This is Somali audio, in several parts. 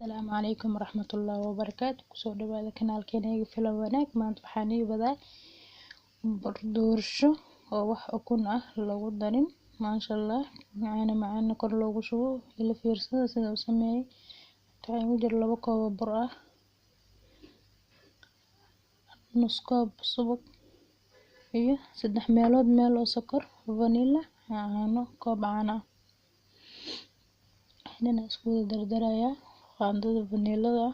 Asalaamu calaykum waraxmatullaahi wabarakaatu. Kusoo dhawaada kanaalkeena Filo Wanaag. Maanta waxaan ii wadaa doorsho oo wax ukun ah lagu darin. Maasha Allah, caano macaana kor loogu shubo. Ila fiirsada sida uu sameeyay. Waxaa igu jira 2 koob oo bur ah, nus koob subag iyo 3 meelood meel oo sokor, vanilla, caano, koob caano ah. Waxaan isku wada dardarayaa qaandada vanillada.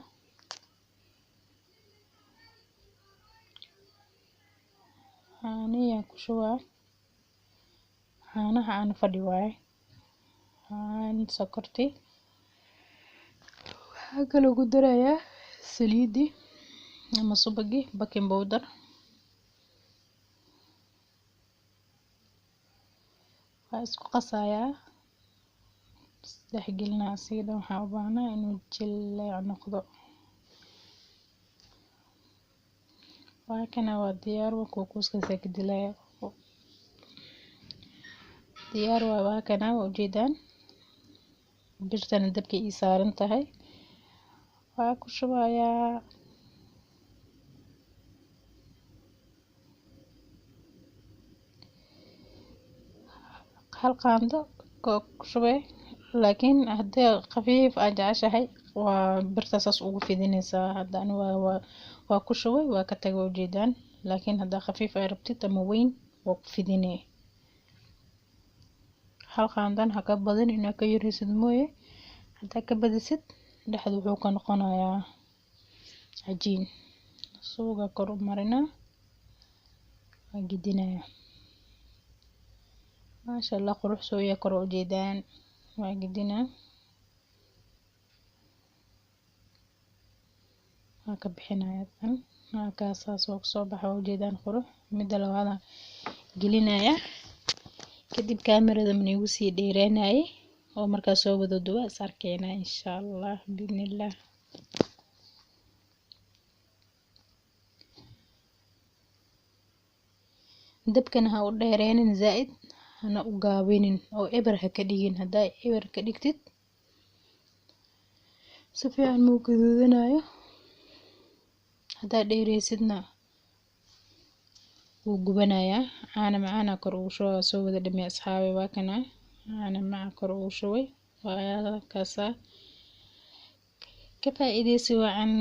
Caanihi ku shubaa. Caanaha caano fadhi waaye. Aan sokorti. Waxaa kaloo ku darayaa saliidi ama subagi, baking powder. Waa isku qasayaa. Isdhex gelinaa asiga dhan. Waxaan u baahnaa inuu jileec noqdo. Waa kana, waa diyaar. Waa kuukuuskaas ka dilaya. Diyaar waa kana, waa ujeedaan. Birtana dabka ii saaran tahay. Waa ku shubayaa. Hal qaando ku shubay, laakiin haddii khafiif aad jeceshahay waa birta saas ugu fidinaysaa. Hadda ani waa ku shubay, waa ka tagay, ujeedaan. Laakiin haddaa khafiif ay rabtid ama weyn, waa ku fidinay. Hal qaandan ha ka badin, inaa ka yaraysid mooye. Haddaa ka badisid, dhexda wuxuu ka noqonayaa cajiin. Suuga kor u marinaa, waa gedinayaa. Maasha Allah, qurux soo yaa kor, ujeedaan. Waa gedinaa, waa ka bixinayaa tan. Waa kaasaas, waa kusoo baxa, waa ujeedaan qurux. Midda labaad gelinaya. Kadib kaamirada maniigu sii dheeraanayay oo markaa soo wada duwa is arkeynaa insha Allah biidnillah. Dabkana ha u dheereynin zaaid, hana u gaabinin oo eber ha ka dhigin. Haddaa eber ka dhigtid, si fiican muu gaduudanayo. Haddaa dheereysidna, wuu gubanayaa. Caano macaana kor ugu shubay. Waa soo wada dhamey asxaabi. Waa kana, caano macaan kor ugu shubay. Waa kaasaa, ka faa'iideysi wacan.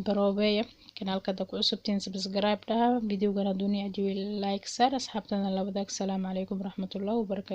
Baroobeeya kanaalka. Hadda ku cusubtiin, subscribe dhaha. Videogan hadduu nii cajibiyo, like saar, asxaabtana la wadaag. Asalaamu calaykum waraxmatullaahi wabarakaatu.